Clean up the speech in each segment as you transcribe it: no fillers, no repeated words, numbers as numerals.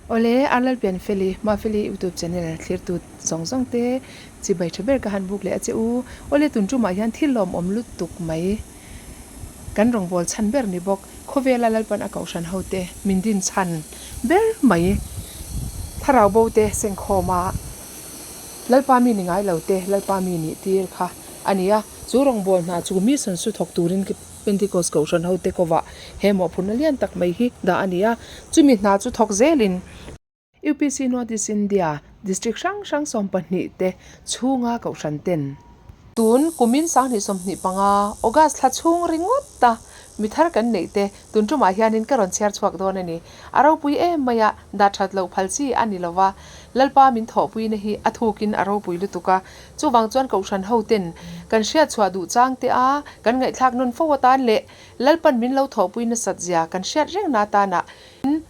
Awle, Arlalpianfeli, Mafeli YouTube channel thlirtu zawng zawng te chibai tha ber ka han buk leh a che u. Awle, tun tumah hian thil lawmawm lutuk mai kan rawngbâwl chhan ber ni bawk. Khawvela Lalpan a kohhran ho te min din chhan ber mai. Thlarau bo te sengkhawm a Lalpa mi ni ngai lo te Lalpa mi nih tir kha a ni a. Chu rawngbâwl hna chu mission su thawk turin Pentecost kohhran ho te kovah he mawhphurhna lian tak mai hi dah a ni a. Chumi hna chu thawk zelin. UPC North East India District hrang hrang 12 te chhunga kohhran ten. Tun kumin 2025 August thla chhung ringawt a mi thar kan neih te tun tumah hianin ka rawn chhiar chhuak dawn a ni. A ropui em mai a, dah that loh phal chi a ni lova, Lalpa min thawhpuina hi a thukin a ropui lutuk a, chuvang chuan kohhran ho ten kan hriat chhuah duh chang te a kan ngaihthlak nawn fo atan leh Lalpan min lo thawhpui nasat zia kan hriat rengna atana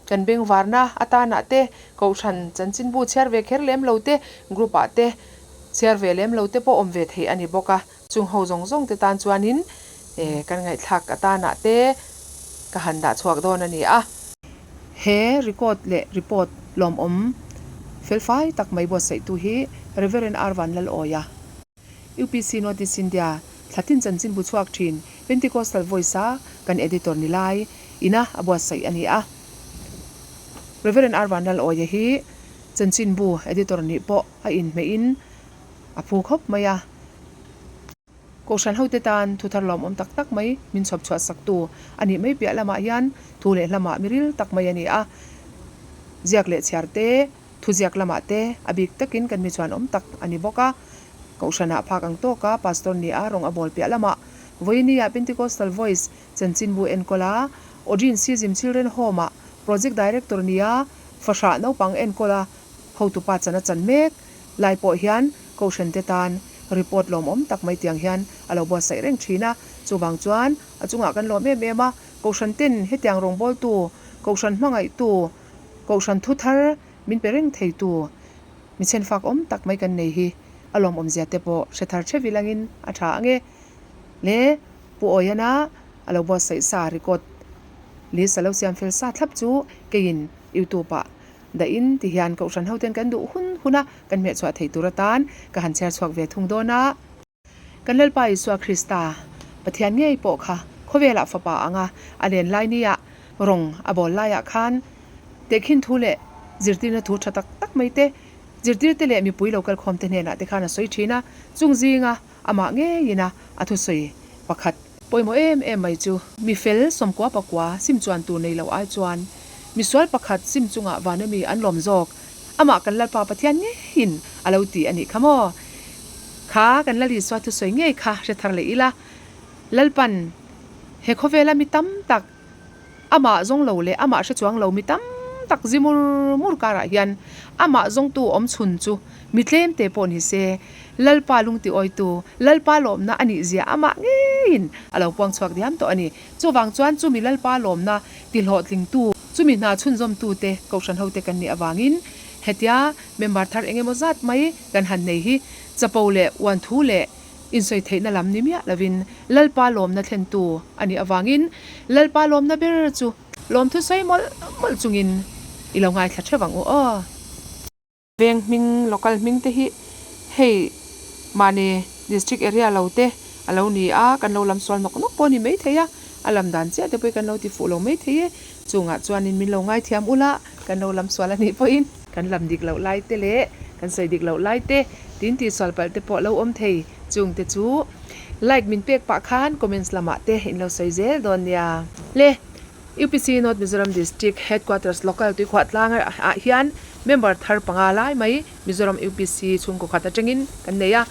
Kan bengvarna atanah te, Kohhran chanchinbu chhiar ve kher lem lo te, group ah te chhiar ve lem lo te pawh awm ve theih a ni bawk a. Chung ho zawng zawng te tan chuanin kan ngaihthlak atanah te ka han dah chhuak dawn a ni a. He record leh report lawmawm felfai tak mai buatsaihtu hi Reverend R Vanlalawia. UPC North East India Thlatin chanchinbu chhuak thin Pentecostal Voice-a kan editor ni lai ina a buatsaih a ni a. Rev. R. Vanlalawia hi chanchinbu editor nih pawh a inhmeihin a phu khawp mai a. Kohhran hote tan thu thar lawmawm tak tak mai min chhawp chhuah saktu a nih mai piah lamah hian thu leh hlamah miril tak mai a ni a. Ziak leh chhiar te. Thuziak lamah te a bik takin kan mi chuan awm tak a ni bawk a. Kohhranah phak ang tawka Pastor ni a rawng a bawl piah lamah Vawinia Pentecostal Voice chanchinbu enkawl a, Odin Sizim Children Home-ah Project Director ni a fahrah naupang enkawl a hotupa chan a chan mek lai pawh hian Kohhran te tan report lawmawm tak mai tiang hian a lo buatsaih reng thin a. Chuvang chuan a chungah kan lawm em em a, Kohhran ten hetiang rawngbawltu, Kohhran hmangaihtu, Kohhran thu thar min pe reng theitu mi chhenfak awm tak mai kan nei hi a lawmawmzia te pawh hre thar theuh ilangin a tha ang e. Le Pu Awiana a lo buatsaih sa record list a lo siam fel sa thlap chu keiin YouTube ah dahin tihian Kohhran hoten kan duh hun hun a kan hmehchhuah thei tur atan ka han chhiar chhuak ve thung dawn a. Kan Lalpa Isua Krista, Pathian ngei pawh kha khawvelah fapa anga a len lai nia rawng a bawl laiah khan tehkhin thu leh zirtirna thu tha tak tak mai te, zirtirte leh mipui lo kalkhawmte hnenah te khan a sawi thin a, chung zinga amah ngeiin a a thusawi pakhat. Pawimawh em em mai chu mi fel 90 pakua sim chuan tur nei lo ai chuan misual pakhat sim chungah vana mi an lawm zawk Amah kan Lalpa Pathian ngeiin a lo ti a nih kha maw? Kha kan Lal Isua thusawi ngei kha hre thar leh ila, Lalpan he khawvela mi tam tak, amah zawng lo leh amah hre chuang lo mi tam tak zi mur mur karah hian amah zawngtu awm chhun chu mi tlem te pawh ni se, Lalpa lungtiawitu, Lalpa lawmna a nih zia amah ngeiin a lo puang chhuak diam tawh a ni. Chuvang chuan chumi Lalpa lawmna tihlawhtlingtu, chumi hna chhunzawmtute Kohhran hote kan nih avangin hetia member thar eng emaw zat mai kan han nei hi chapo leh uan thu leh insawi theihna lam ni miah lovin Lalpa lawmna thlentu a nih avangin Lalpa lawmna ber chu lawmthu sawi mawlh mawlh chungin i lo ngaithla theuh ang u aw. Veng hming, local hming te hi hei mahni district area lo te a lo ni a, kan lo lam sual nawk nawk pawh a ni maithei a, a lam dan chiah te pawh hi kan lo ti fuh lo maithei e, chungah chuanin min lo ngaithiam ula kan lo lam sual a nih pawhin. Kan lam dik loh lai te leh kan sawi dik loh lai te tin tih sual palh te pawh lo awm thei, chung te chu like min pek pah khan comments lamah te in lo sawi zel dawn nia. Le. UPC North Mizoram District Headquarters Local Tuikhuah tlang ah hian member thar panga lai mai Mizoram UPC chhungkaw khat atangin kan nei a.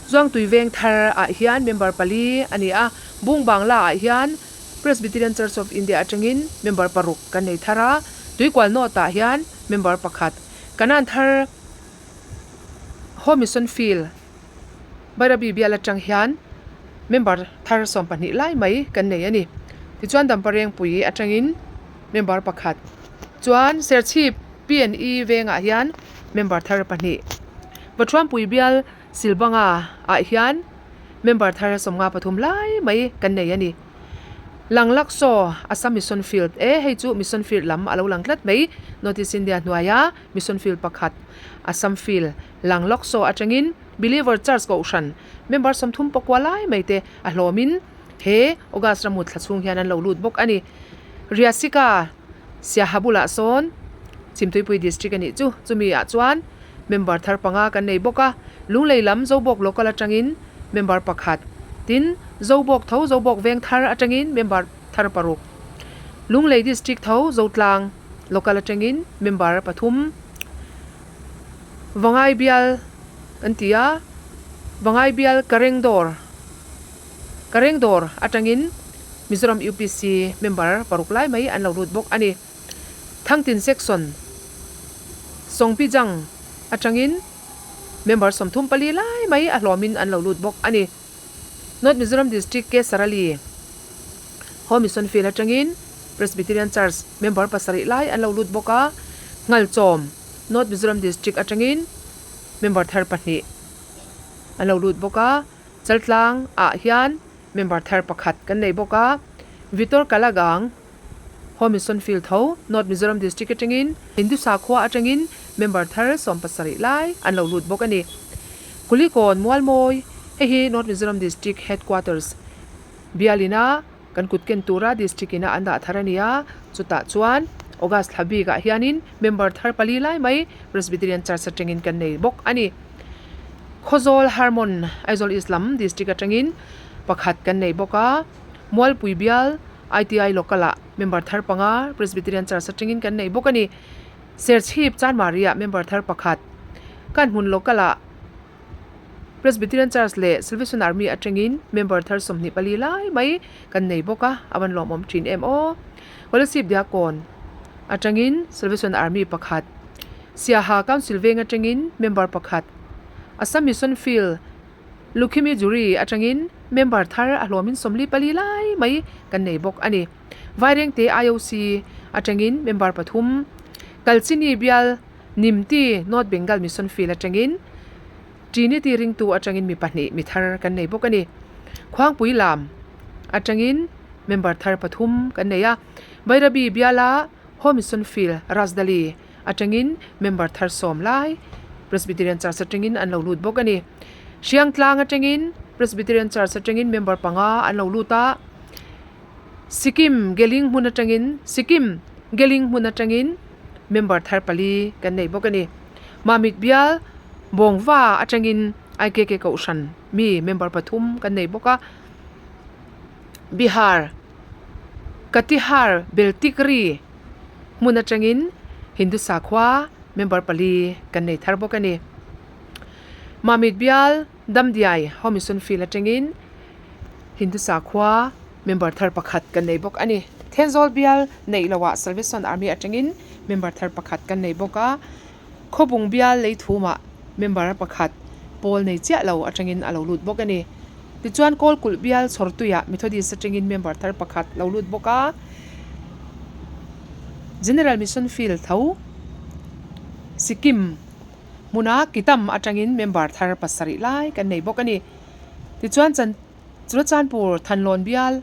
Zuangtui veng thar ah hian member pali a ni a, Bung Bangla ah hian Presbyterian Church of India atangin member paruk kan nei thar a, Tuikual North ah hian member pakhat, Kanan thar Home Mission Field, Bairabi bial atang hian member thar 12 lai mai kan nei a ni. Tichuan Damparengpui atangin member pakhat chuan Serchhip PNE vengah hian member thar pahnih Vathuampui bial Silbanga ah hian member thar 53 lai mai kan nei a ni. Lang lak saw Assam Mission Field e hei chu Mission Field lam a lo lang tlat mai North East India hnuaia Mission Field pakhat Assam Field lang lawk saw atangin Believer Church Kohhran member 30 pakua lai mai te a hlawmin he August ramut thla chhung hian an lo lut bawk a ni. Riasika Siaha bulah sawn Chhimtuipui District a nih chu chumi ah chuan member thar panga kan nei bawk a, Lunglei lam Zobawk Local atangin member pakhat, tin Zobawk tho Zobawk veng thar atangin member thar paruk, Lunglei District tho Zotlang Local atangin member pathum, Vangai Bial kan ti a, Vangai Bial Karengdawr Karengdawr atangin Mizoram UPC member paruk lai mai an lo lut bawk a ni. Thangtin Section Sawngpijang atangin member 34 lai mai a hlawmin an lo lut bawk a ni. North Mizoram District Kesarali Home Mission Field atangin Presbyterian Church member pasarih lai an lo lut bawk a, Nghalchawm North Mizoram District atangin member thar pahnih an lo lut bawk a, Chaltlang ah hian member thar pakhat kan nei bawk a, Vitor Kalagang Home Mission Field tho North Mizoram District atangin Hindu sakhua atangin member thar 17 lai an lo lut bawk a ni. Kulikawn Mualmawi, hei hi North Mizoram District Headquarters bialina kan kut ken tura District ina an dah thar a ni a, chutah chuan August thla bikah hianin member thar pali lai mai Presbyterian Church atangin kan nei bawk a ni. Khawzawl Hermon, Aizawl East lam District atangin pakhat kan nei bawk a, Mualpui bial ITI Local ah member thar panga Presbyterian Church atangin kan nei bawk a ni. Serchhip Chanmari ah member thar pakhat Kanhmun Local ah Presbyterian Church leh Salvation Army atangin member thar 24 lai mai kan nei bawk a, a van lawmawm thin em aw. Kolasib Diakkawn atangin Salvation Army pakhat, Siaha Council veng atangin member pakhat, Assam Mission Field Lukhimi Juri atangin member thar a hlawmin 44 lai mai kan nei bawk a ni. Vairengte IOC atangin member pathum, Kalchini bial Nimti North Bengal Mission Field atangin Trinity ringtu atangin mi pahnih mi thar kan nei bawk a ni. Khuangpui lam atangin member thar pathum kan nei a, Bairabi biala Home Mission Field Rajdali atangin member thar sawm lai Presbyterian Church atangin an lo lut bawk a ni. Hriangtlang atangin Presbyterian Church atangin member panga an lo lut a, Sikkim Geling hmun atangin Sikkim Geling hmun atangin member thar pali kan nei bawk a ni. Mamit bial Bawngva atangin IKK Kohhran mi member pathum kan nei bawk a, Bihar Katihar Beltikri hmun atangin Hindu sakhua member pali kan nei thar bawk a ni. Mamit bial Damdiai Home Mission Field atangin Hindu sakhua member thar pakhat kan nei bawk a ni. Thenzawl bial neih lohah Salvation Army atangin member thar pakhat kan nei bawk a, Khawbung bial lei thumah member pakhat pawl nei chiah lo atangin a lo lut bawk a ni. Tichuan Kawlkulh bial chhawrtuiah Methodist atangin member thar pakhat lo lut bawk a, General Mission Field tho Sikkim hmuna Kitam atangin member thar pasarih lai kan nei bawk a ni. Tichuan chan Churachandpur Thanlawn bial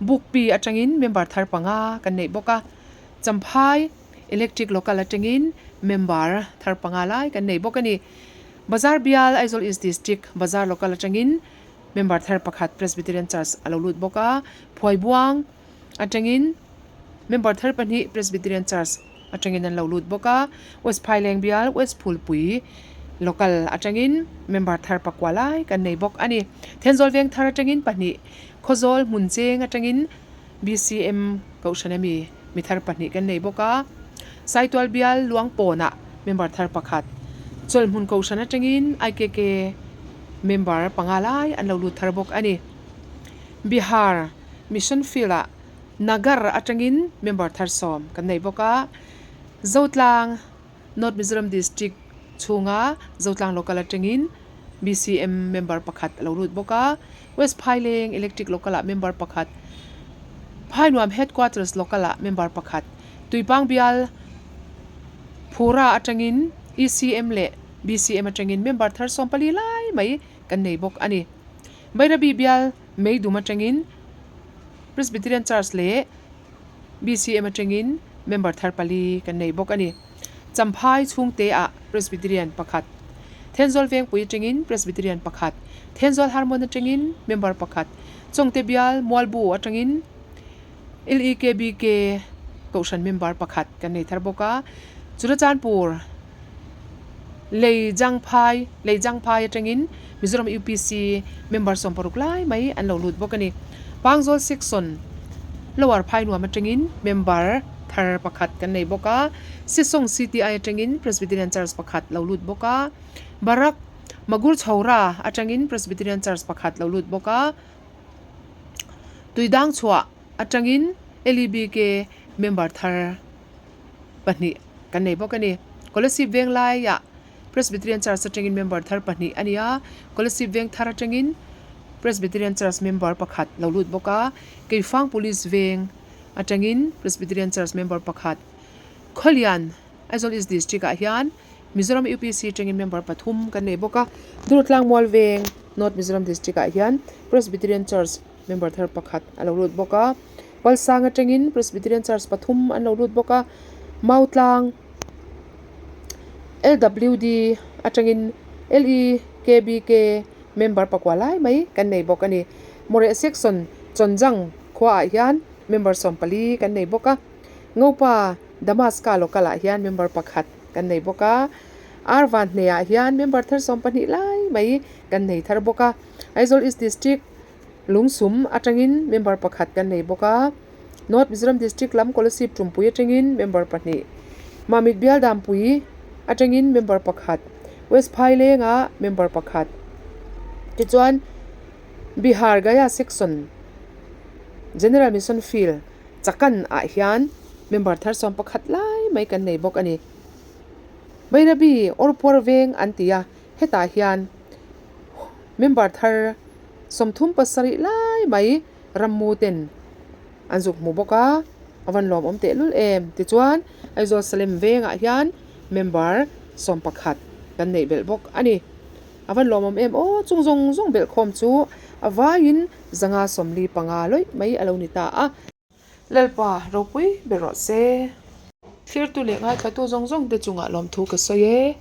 Bukpi atangin member thar panga kan nei bawk a, Champhai Electric Local atangin member thar panga lai kan nei bawk a ni. Bazar bial Aizawl East District Bazar Local atangin member thar pakhat Presbyterian Church a lo lut bawk a, Phuaibuang atangin member thar pahnih Presbyterian Church atangin an lo lut bawk a, West Phaileng bial West Phulpui Local atangin member thar pakua lai kan nei bawk a ni. Thenzawl veng thar atangin pahnih, Khawzawl hmun cheng atangin BCM Kohhran ami mi thar pahnih kan nei bawk a, Saitual bial luang pawnah member thar pakhat, Chawlhmun Kohhran atangin IKK member panga lai an lo lut thar bawk a ni. Bihar Mission Field ah Nagar atangin member thar sawm kan nei bawk a, Zotlang North Mizoram District chhunga Zotlang Local atangin BCM member pakhat a lo lut bawk a, West Phaileng Electric Local ah member pakhat, Phainuam Headquarters Local ah member pakhat, Tuipang bial Phura atangin ECM leh BCM atangin member thar 14 lai mai kan nei bawk a ni. Bairabi bial Meidum atangin. Presbyterian Church leh BCM atangin member thar pali kan nei bawk a ni. Champhai chhungte ah Presbyterian pakhat, Thenzawl Vengpui atangin Presbyterian pakhat, Thenzawl Harmon atangin member pakhat, Chawngte Bial Mualbu atangin LEKBK Kohhran member pakhat kan nei thar bawk a. Churachandpur Leijangphai Leijangphai atangin Mizoram UPC member 60 lai mai an lo lut bawk a ni. Pangzawl Section Lower Phainuam atangin member thar pakhat kan nei bawk a. Sisawng CTI atangin Presbyterian Church pakhat lo lut bawk a. Barak Magur Chhora atangin Presbyterian Church pakhat lo lut bawk a. Tuidang chhuah atangin LEBK member thar pahnih kan nei bawk a ni. Kolasib Venglaiah Presbyterian Church atangin member thar pahnih a ni a, Kolasib Vengthar atangin Presbyterian Church member pakhat lo lut bawk a, Keifang Police Veng atangin Presbyterian Church member pakhat, Khawlian, Aizawl East District ah hian Mizoram UPC atangin member pathum kan nei bawk a, Durtlang Mual Veng, North Mizoram District ah hian Presbyterian Church member thar pakhat a lo lut bawk a, Palsang atangin Presbyterian Church pathum an lo lut bawk a, Mautlang LWD atangin LEKBK member pakua lai mai kan nei bawk a ni. Mawreh Section Chawnjang khuaah hian member 14 kan nei bawk a, Ngopa Damaska local ah hian member pakhat kan nei bawk a, Arvan hneah hian member thar 12 lai mai kan nei thar bawk a, Aizawl East District Lungsum atangin member pakhat kan nei bawk a, North Mizoram District lam Kolasib Tumpui atangin member pahnih, Mamit Bial Dampui atangin member pakhat, West Phailengah member pakhat. Tichuan Bihar Gaya Section General Mission Field Chakan ah hian member thar 11 lai mai kan nei bawk a ni. Bairabi Awrpuar Veng an ti a, hetah hian member thar 37 lai mai rammu ten an zuk hmu bawk a, a van lawmawm tehlul em. Tichuan Aizawl Salem vengah hian member 11 kan neih belh bawk a ni. A van lawmawm em aw, chung zawng zawng belh khawm chu a vaiin 145 lawih mai a lo ni ta a. Lalpa ropui ber rawh se. Thirtu leh ngaithlatu zawng zawng te chungah lawmthu ka sawi e.